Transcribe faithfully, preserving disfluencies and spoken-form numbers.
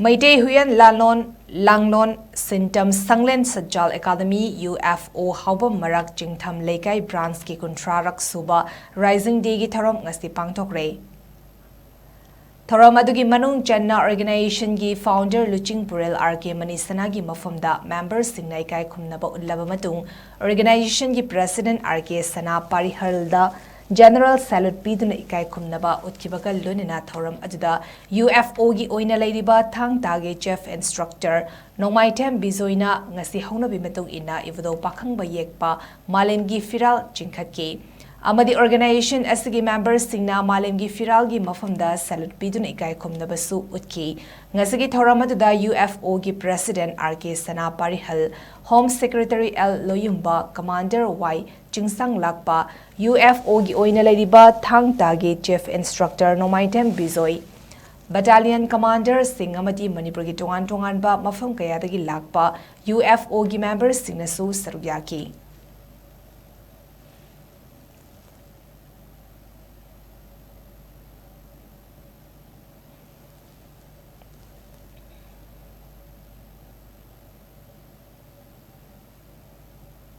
ꯃꯩꯇꯩ ꯍꯨꯏꯌꯦꯟ ꯂꯥꯂꯣꯟ ꯂꯥꯡꯂꯣꯟ ꯁꯤꯟꯇꯝ ꯁꯪꯂꯦꯟ ꯁꯠꯖꯥꯜ academy, U F O, ꯍꯥꯎꯕꯝ ꯃꯔꯛ ꯆꯤꯡꯊꯝ ꯂꯩꯀꯥꯏ ꯕ꯭ꯔꯥꯟꯁꯀꯤ ꯀꯨꯟꯊ꯭ꯔꯥꯔꯛ ꯁꯨꯕ ꯔꯥꯏꯖꯤꯡ ꯗꯦꯒꯤ ꯊꯧꯔꯝ ꯉꯁꯤ ꯄꯥꯡꯊꯣꯛꯈ꯭ꯔꯦ꯫ ꯊꯧꯔꯝ ꯑꯗꯨꯒꯤ ꯃꯅꯨꯡ ꯆꯟꯅ ꯑꯣꯔꯒꯅꯥꯏꯖꯦꯁꯟꯒꯤ ꯐꯥꯎꯟꯗꯔ ꯂꯨꯆꯤꯡ ꯄꯨꯔꯦꯜ ꯑꯥꯔ ꯀꯦ ꯃꯅꯤꯁꯅꯥꯒꯤ ꯃꯐꯝꯗ ꯃꯦꯝꯕꯔꯁꯤꯡꯅ ꯏꯀꯥꯏ ꯈꯨꯝꯅꯕ ꯎꯠꯂꯕ ꯃꯇꯨꯡ, ꯑꯣꯔꯒꯅꯥꯏꯖꯦꯁꯟꯒꯤ ꯄ꯭ꯔꯦꯁꯤꯗꯦꯟꯠ ꯑꯥꯔ ꯀꯦ ꯁꯅꯥ ꯄꯥꯔꯤꯍꯜꯗ ꯖꯦꯅꯔꯦꯜ ꯁꯦꯂꯨꯠ ꯄꯤꯗꯨꯅ ꯏꯀꯥꯏ ꯈꯨꯝꯅꯕ ꯎꯠꯈꯤꯕꯒ ꯂꯣꯏꯅꯅ ꯊꯧꯔꯝ ꯑꯗꯨꯗ ꯌꯨ ꯑꯦꯐ ꯑꯣꯒꯤ ꯑꯣꯏꯅ ꯂꯩꯔꯤꯕ ꯊꯥꯡ ꯇꯥꯒꯤ ꯆꯤꯐ ꯏꯟꯁꯇ꯭ꯔꯛꯇꯔ ꯅꯣꯡꯃꯥꯏꯊꯦꯝ ꯕꯤꯖꯣꯏꯅ ꯉꯁꯤ ꯍꯧꯅꯕꯤ ꯃꯇꯨꯡ ꯏꯟꯅ ꯏꯕꯨꯙꯧ ꯄꯥꯈꯪꯕ ꯌꯦꯛꯄ ꯃꯥꯂꯦꯝꯒꯤ ꯐꯤꯔꯥꯜ ꯆꯤꯡꯈꯠꯈꯤ ꯑꯃꯗꯤ ꯑꯣꯔꯒꯅꯥꯏꯖꯦꯁꯟ ꯑꯁꯤꯒꯤ ꯃꯦꯝꯕꯔꯁꯤꯡꯅ ꯃꯥꯂꯦꯝꯒꯤ ꯐꯤꯔꯥꯜꯒꯤ ꯃꯐꯝꯗ ꯁꯦꯂꯨꯠ ꯄꯤꯗꯨꯅ ꯏꯀꯥꯏ ꯈꯨꯝꯅꯕꯁꯨ ꯎꯠꯈꯤ꯫ ꯉꯁꯤꯒꯤ ꯊꯧꯔꯝ ꯑꯗꯨꯗ ꯌꯨ ꯑꯦꯐ ꯑꯣꯒꯤ ꯄ꯭ꯔꯦꯁꯤꯗꯦꯟꯠ ꯑꯥꯔ ꯀꯦ ꯁꯅꯥ ꯄꯥꯔꯤꯍꯜ, ꯍꯣꯝ ꯁꯦꯀ꯭ꯔꯦꯇꯔꯤ ꯑꯦꯜ ꯂꯣꯌꯨꯝꯕ, ꯀꯃꯥꯟꯗꯔ ꯋꯥꯏ ꯆꯤꯡꯁꯥꯡ ꯂꯥꯛꯄ, ꯌꯨ ꯑꯦꯐ ꯑꯣꯒꯤ ꯑꯣꯏꯅ ꯂꯩꯔꯤꯕ ꯊꯥꯡ ꯇꯥꯒꯤ ꯆꯤꯐ ꯏꯟꯁꯇ꯭ꯔꯛꯇꯔ ꯅꯣꯡꯃꯥꯏꯊꯦꯝ ꯕꯤꯖꯣꯏ, ꯕꯠꯇꯥꯂꯤꯌꯟ ꯀꯃꯥꯟꯗꯔꯁꯤꯡ ꯑꯃꯗꯤ ꯃꯅꯤꯄꯨꯔꯒꯤ ꯇꯣꯉꯥꯟ ꯇꯣꯉꯥꯟꯕ ꯃꯐꯝ ꯀꯌꯥꯗꯒꯤ ꯂꯥꯛꯄ ꯌꯨ ꯑꯦꯐ ꯑꯣꯒꯤ ꯃꯦꯝꯕꯔꯁꯤꯡꯅꯁꯨ ꯁꯔꯨꯛ ꯌꯥꯈꯤ꯫